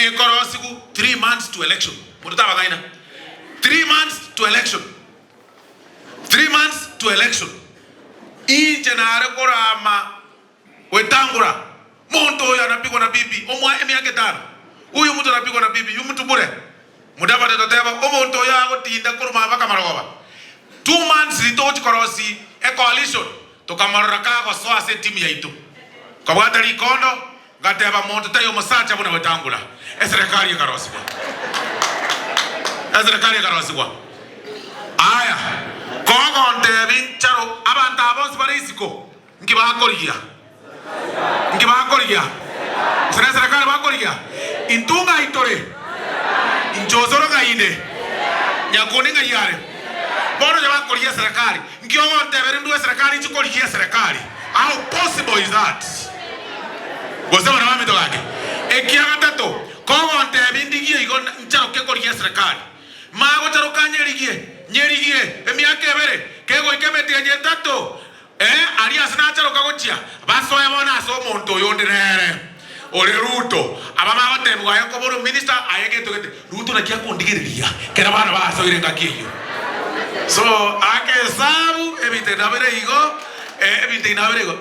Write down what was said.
Ekorosigu 3 months to election. Monto tabang'aina. 3 months to election. 3 months to election. Inche nare korama Wetangula, monto oyo anapigwa na bibi omwa emiaka etano. Huyu mtu anapigwa na bibi, yu mtu bure. Mudavadi toteba, omonto oyo agotinda korwa mpaka marogoba. 2 months ritogochi korosi e coalition, tokamorora kagosoa ase etimu yaito. Nkabwata rikondo, ngateba monto taiyo omosacha buna Wetangula. Eserekari ekarosigwa. Eserekari ekarosigwa. Aya, kogontebi ncharo abanto aba bonsi bare isiko. Nki bakorigia? Nki bakorigia? Gose neserekari bakorigia? Intwe ng'ai tore? Inche osoro ng'ai inde? Nyakundi ng'ai are? Bono onye bakorigia eserekari, nki ogontebera indwe eserekari inche korigia eserekari? How possible is that? Gose bana baminto gaki? Ekia gatato, kogontebia ndigie igo ncharoke korigia eserekari. Magocharoka nyerigie, nyerigie emiaka ebere, kegoika emetienyi etato, Ee, aria ase nacharoka gochia, basoe bono ase omonto oyonde nere ore Ruto. Aba bagotebigwa aye koba ore ominister, aye gento gete. Ruto naki akondigereria kera bana basoire engaki eyio. So ake esabu, ebinto nabire igo, ebinto nabire igo.